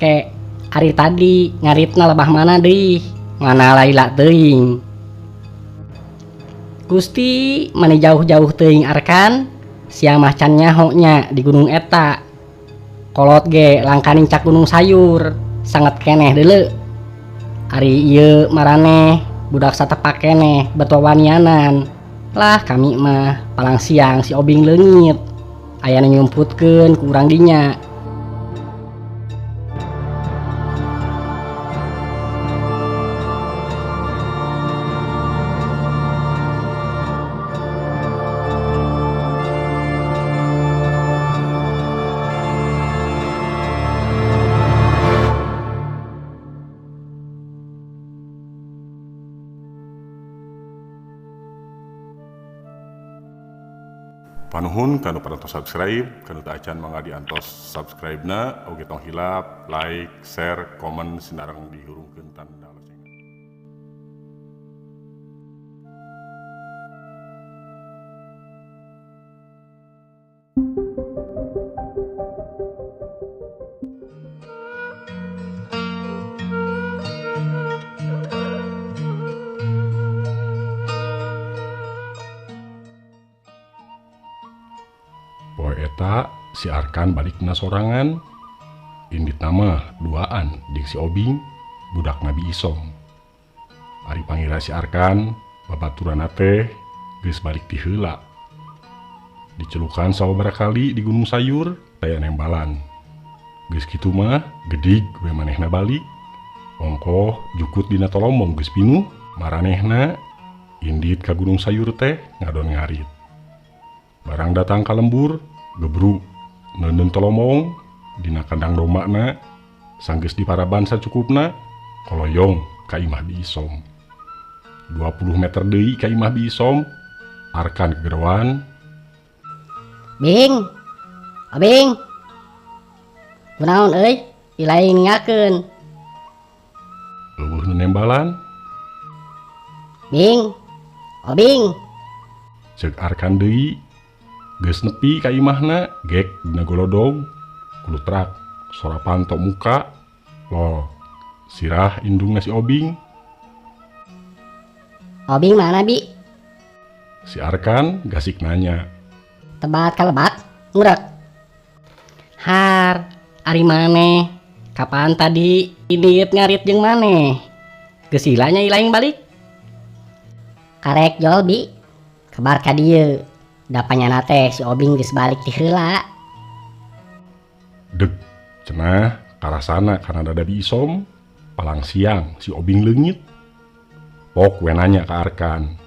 Ke ari tadi ngaritna lebah mana deui mana laila teuing. Gusti mani jauh-jauh teuing Arkan sia mah can nyaho nya di gunung eta. Kolot ge langka nincak Gunung Sayur sanget keneh deuleu. Ari ieu maraneh budak satepak keneh bet wawanianan. Lah kami mah palang siang si Obing leungit. Aya nu nyumputkeun ku urang dinya. Panuhun kanu parantos subscribe, kanu teu acan mangga diantos subscribe-na, oge tong hilap like, share, komen sinareng dihurungkeun tanda lonceng. Poe eta si Arkan balikna sorangan, inditna mah duaan jeung si Obing, budak Nabi Isom. Ari pangira si Arkan, babaturanna teh geus balik ti heula. Dicelukan sababaraha kali di Gunung Sayur, taya nembalan. Geus kitu mah gedig we manehna balik. Ongkoh jukut dina tolombong geus pinuh, maranehna indit ka Gunung Sayur teh ngadon ngarit. Barang datang ka lembur, gebru neundeun tolomong dina kandang dombana, sanggeus diparaban sacukupna, koloyong ka imah Bi Isom. 20 meter deui ka imah Bi Isom, Arkan kegeroan. Bing, Abing, kunaon euy, ilaing ningakeun. Eueuh nu nembalan. Bing, Obing. Ceuk Arkan deui. Geus nepi ka imahna, gek dina golodog, kulutrak, sora panto muka, lol, sirah indungna si Obing. Obing mana, Bi? Si Arkan gasik nanya. Tebat kalebak, ngurek. Har, ari maneh, kapan tadi indit ngarit jeung maneh? Geus lila nya ilaing balik? Karek jol, Bi. Kabar ka dieu. Dapanya teh si Obing geus balik ti heula. Deg, cenah karasana kana dada Bi Isom, palang siang si Obing leungit. Pok we nanya ka Arkan.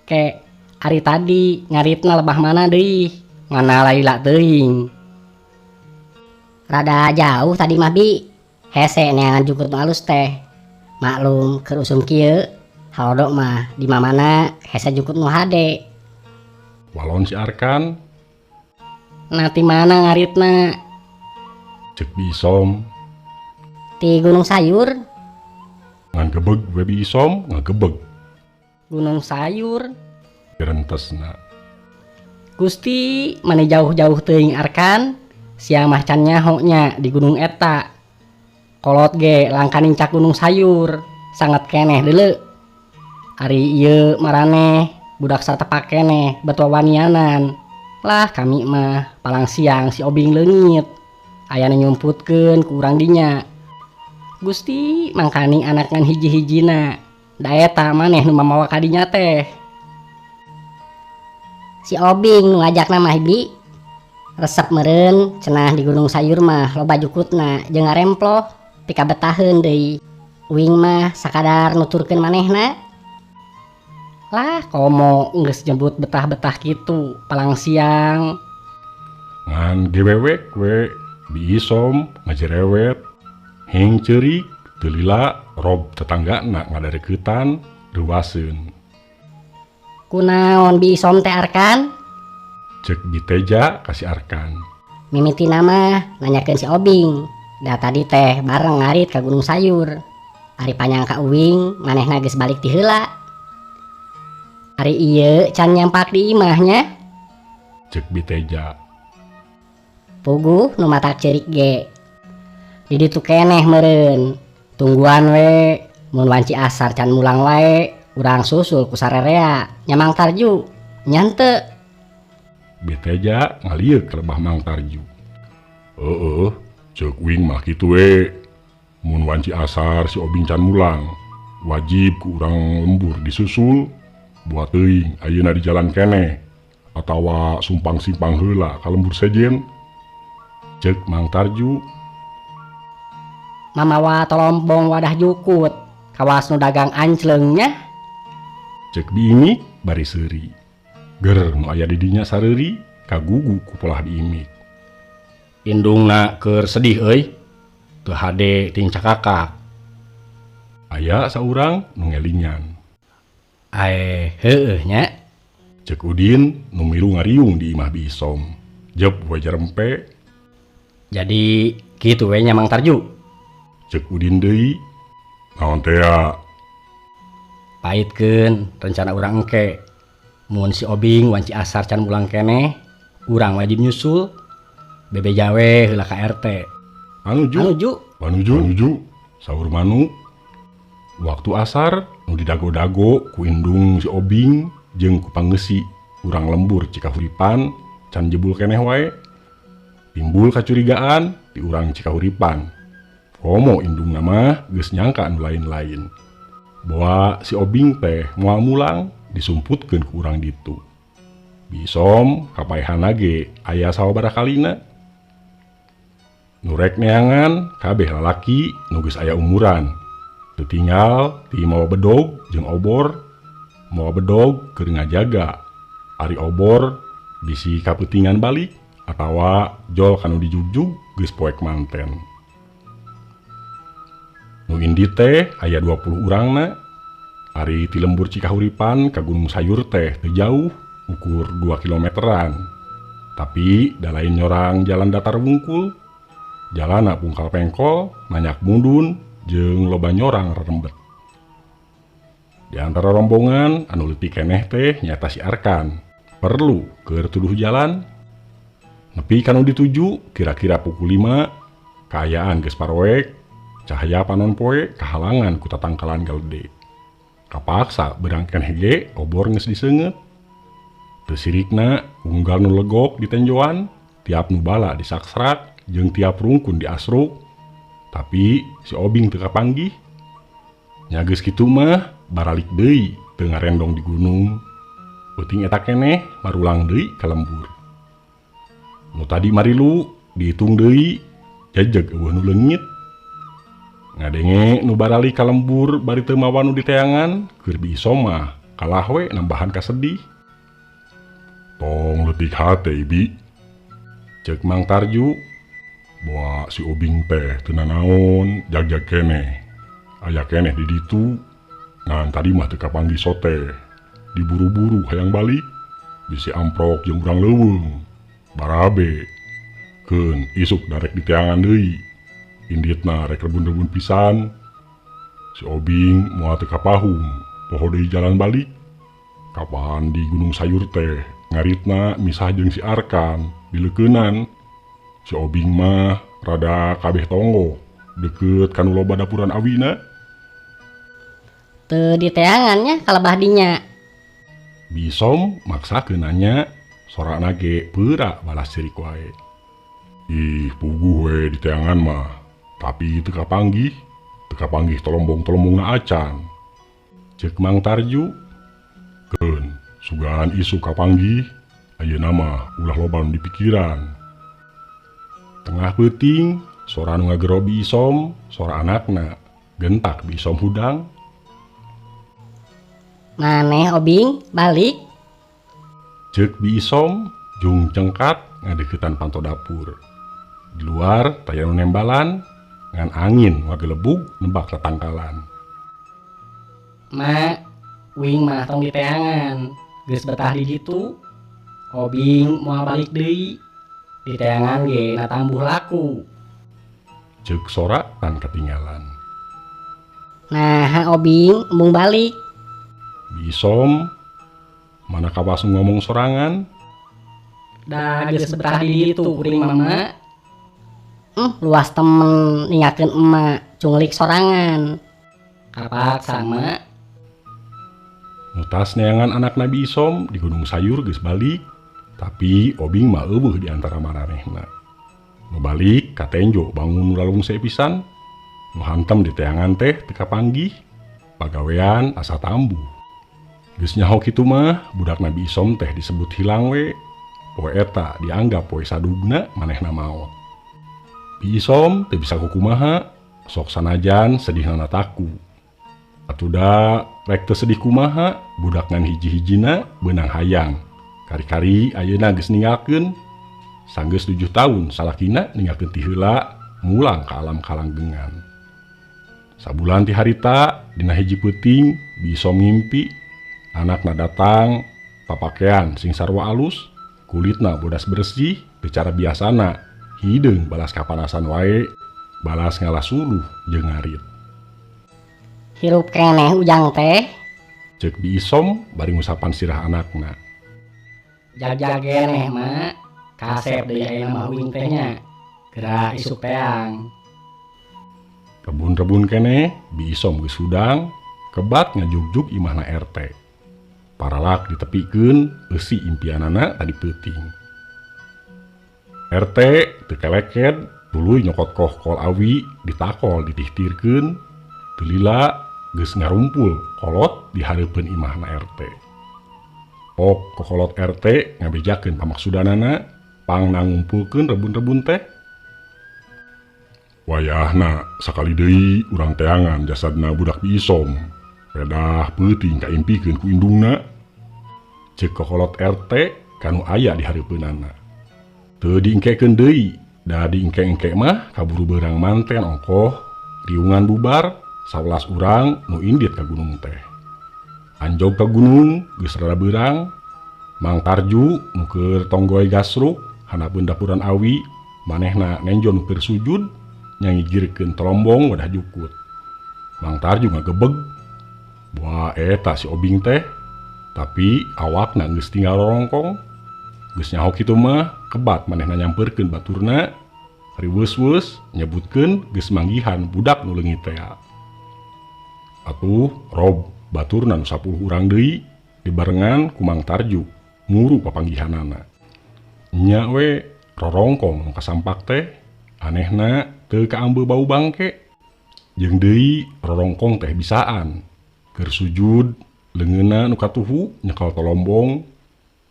Ke, ari tadi ngaritna lebah mana deui? Mana laila teuing. Rada jauh tadi mah, Bi. Hese neangan jukut nu alus teh. Maklum keur usum kieu, halodo mah di mamana hese jukut nu hade. Walon si Arkan. Nah, ti mana ngaritna? Ceuk Bi Isom. Ti Gunung Sayur. Ngagebeg we Bi Isom, ngagebeg. Gunung Sayur. Gerentesna. Gusti, mani jauh-jauh teuing Arkan, sia mah can nyaho nya di gunung eta. Kolot ge langka nincak Gunung Sayur, sanget keneh deuleu. Ari ieu maraneh budak satepak keneh bet wawanianan. Lah kami mah palang siang si Obing leungit. Aya nu nyumputkeun ku urang dinya. Gusti mangkani anak ngan hiji-hijina. Da eta maneh nu mamawa ka dinya teh. Si Obing nu ngajakna mah, Bi. Resep meureun cenah di Gunung Sayur mah loba jukutna jeung ngaremploh pikabetaheun deui. Uing mah sakadar nuturkeun manehna. Lah komo geus jemput betah-betah kitu palang siang. Ngan gewewek we Bi Isom ngajerewet hing ceurik teu lila rob tetanggana ngadarekeutan reuaseun. Kunaon Bi Isom teh Arkan? Ceuk Bi Teja ka si Arkan. Mimitina mah nanyakeun si Obing. Da tadi teh bareng ngarit ka Gunung Sayur. Ari panyangka uing manehna geus balik ti heula. Ari ieu can nyampak di imahnya. Ceuk Bi Teja. Puguh nu matak ceurik ge. Di ditu keneh meureun. Tungguan we mun wanci asar can mulang wae urang susul ku sarerea nya Mang Tarju. Nya henteu? Bi Teja ngalieuk ka lebah Mang Tarju. Heueuh, ceuk uing mah kitu we. Mun wanci asar si Obing can mulang, wajib ku urang lembur disusul. Buat teuing ayeuna di jalan keneh atawa sumpang-simpang heula ka lembur sejen. Ceuk Mang Tarju. Mamawa tolombong wadah jukut kawas nu dagang ancleung nya. Ceuk Bi Imik bari seuri. Ger nu aya di dinya sareuri kagugu ku polah Bi Imik. Indungna keur sedih euy. Teu hade ting cakakak. Aya saurang nu ngelingan. Ae heueuh nya. Ceuk Udin nu milu ngariung di imah Bi Isom. Jep we jarempe. Jadi kitu we nya Mang Tarju. Ceuk Udin deui. Naon tea? Paitkeun rencana urang engke. Mun si Obing wanci asar can mulang keneh, urang wajib nyusul. Bebeja we heula ka RT. Anu ju? Anu ju? Anu ju? Anu ju? Saur Manu. Waktu asar nu didago-dago ku indung si Obing jeung ku pangeusi urang lembur Cikahuripan can jebul keneh wae. Timbul kacurigaan ti urang Cikahuripan. Komo indungna mah geus nyangka anu lain-lain. Boa si Obing teh moal mulang disumputkeun ku urang ditu. Bi Isom kapaehana ge aya sababaraha kalina. Nu rek neangan kabeh lalaki nu geus aya umuran. Teu tinggal ti mawa bedog jeung obor. Mawa bedog keur ngajaga. Ari obor bisi kapeutingan balik atawa jol kanu dijugjug geus poek manten. Nu indi teh aya 20 urangna. Ari ti lembur Cikahuripan ka Gunung Sayur teh teu jauh, ukur 2 kilometeran. Tapi da lain nyorang jalan datar wungkul. Jalana pungkal pengkol, nanyak mundun, jeung loba nyorang rerembet. Di antara rombongan anu leutik keneh teh nyaeta si Arkan. Perlu keur tuduh jalan. Nepi ka nu dituju kira-kira pukul 5, kaayaan geus paroek, cahaya panon poe kahalangan ku tatangkalan galede. Kapaksa beurang keneh ge obor geus diseungeut. Teu sirikna unggal nu legok di tenjoan, tiap nu bala disaksrak jeung tiap rungkun diasruk. Tapi si Obing teu kapanggih. Nya geus kitu mah baralik deui teu ngarendong di gunung. Peuting eta keneh marulang deui ka lembur. Nu tadi marilu dihitung deui jejeg eueuh nu leungit. Ngadenge nu baralik ka lembur bari teu mawa nu diteangan keur Bi Isom mah kalah we nambahan kasedih. Tong leutik hate Bi. Ceuk Mang Tarju. Boa si Obing teh teu nanaon jag-jag keneh. Aya keneh di ditu. Ngan tadi mah teu kapanggih sote. Diburu-buru hayang balik bisi amprok jeung urang leuweung. Barabe. Keun isuk darek diteangan deui. Inditna rek rebun-rebun pisan. Si Obing moal teu kapahum, poho deui jalan balik. Kapan di Gunung Sayur teh ngaritna misah jeung si Arkan dileukeunan. Si Obing mah rada kabeh tonggo deukeut ka nu loba dapuran awina. Teu diteangan nya kalebah dinya. Bi Isom maksakeun nanya, sorana ge peura balas ceurik wae. Ih, puguh we diteangan mah, tapi teu kapanggih, teu kapanggih tolombong-tolombongna acan. Ceuk Mang Tarju, keun sugan isuk kapanggih, ayeuna mah ulah loba nu dipikiran. Tengah peuting, sora nu ngagero Bi Isom, sora anakna, gentak Bi Isom hudang. Maneh Obing balik? Ceuk Bi Isom jung cengkat ngadeuketan panto dapur. Di luar taya nu nembalan, ngan angin ngagelebug nebak tatangkalan. Ma, uing mah tong diteangan, geus betah di ditu. Obing moal balik deui. Diteangan ge na tambuh laku. Ceuk sora tan katinggalan. Nah, Obing embung balik. Bi Isom mana kawas ngomong sorangan. Da geus betah di ditu kuring mama. Luas temen ninggalkeun emak cunglik sorangan. Kapak sama. Nutas neangan anak Nabi Isom di Gunung Sayur geus balik, tapi Obing mah eueuh di antara maranehna. Nu balik ka Tenjo bangun lalungse pisan, nu hantem di teangan teh teu kapanggih, pagawean asa tambuh. Geus nyaho kitu mah budak Nabi Isom teh disebut hilang we. Poe eta dianggap poe sadugna manehna maot. Bi Isom teu bisa kukumaha, sok sanajan sedihna taku. Atuda rek teu sedih kumaha, budak ngan hiji-hijina beunang hayang. Kari-kari ayeuna geus ninggalkeun. Sanggeus 7 tahun salakina ninggalkeun ti heula mulang ka alam kalanggengan. Sabulan ti harita dina hiji peuting Bi Isom ngimpi anakna datang papakean sing sarua alus, kulitna bodas bersih, teu cara biasana, hideung balas kapanasan wae, balas ngalah suluh jeung ngarit. Hirup keneh ujang teh. Ceuk Bi Isom bari ngusapan sirah anakna. Jag-jag keneh mak, kasep deui ayeuna mah uing teh nya. Geura isuk teang. Rebun-rebun keneh Bi Isom geus hudang, kebat ngajugjug imahna RT. Paralak ditepikeun eusi impianana tadi peuting. RT teu keleked, tuluy nyokot kohkol awi ditakol ditihtirkeun, teu lila geus ngarumpul kolot di hareupeun imahna RT. Pok kokolot RT ngabejakeun pamaksudanana, pangna ngumpulkeun rebun-rebun teh. Wayahna sakali deui urang teangan jasadna budak Bi Isom. Pedah peuting kaimpikeun ku indungna. Ceuk kokolot RT kanu aya di hareupeunana. Teu diengkekeun deui, da diengke-engke mah kaburu beurang manten ongkoh, riungan bubar, 11 urang nu indit ka gunung teh. Anjog ka gunung geus rada beurang, Mang Tarju nu keur tonggoy gasruk handapeun dapuran awi, manehna nenjo nu keur sujud nyangigirkeun tolombong wadah jukut. Mang Tarju ngagebeg, wah eta si Obing teh, tapi awakna geus tinggal rorongkong. Geus nyaho kitu mah kebat manehna nyamperkeun baturna, riweus-weus nyebutkeun geus manggihan budak nu leungit teh. Atuh rob baturna nu 10 urang deui dibarengan ku Mang Tarju nguru papanggihanana. Nya we rorongkong nu kasampak teh anehna teu kaambe bau bangke. Jeung deui rorongkong teh bisaan keur sujud leungeunna nu katuhu nyekel tolombong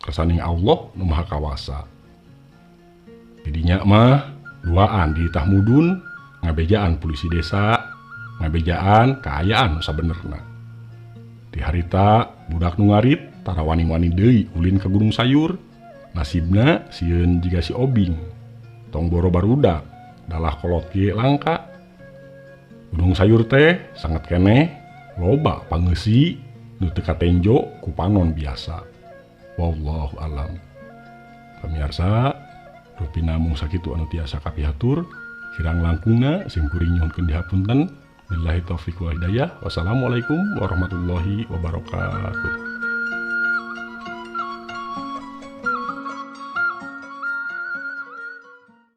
kersaning Allah nu Maha Kawasa. Didinya mah duaan di tah mudun ngabejaan polisi desa, ngabejaan kaayaan nu sabenerna. Di harita budak nu ngarit tara wani-wani deui ulin ka Gunung Sayur, nasibna sieun jiga si Obing. Tong boro barudak dalah kolot ge langka. Gunung Sayur teh sangat keneh loba pangeusi nu teu katenjo ku panon biasa. Wallahu alam. Pamirsa, rupina mung sakitu anu tiasa kapihatur, kirang langkungna sim kuring nyuhunkeun dihapunten. Billahi taufiq wal hidayah. Wassalamualaikum warahmatullahi wabarakatuh.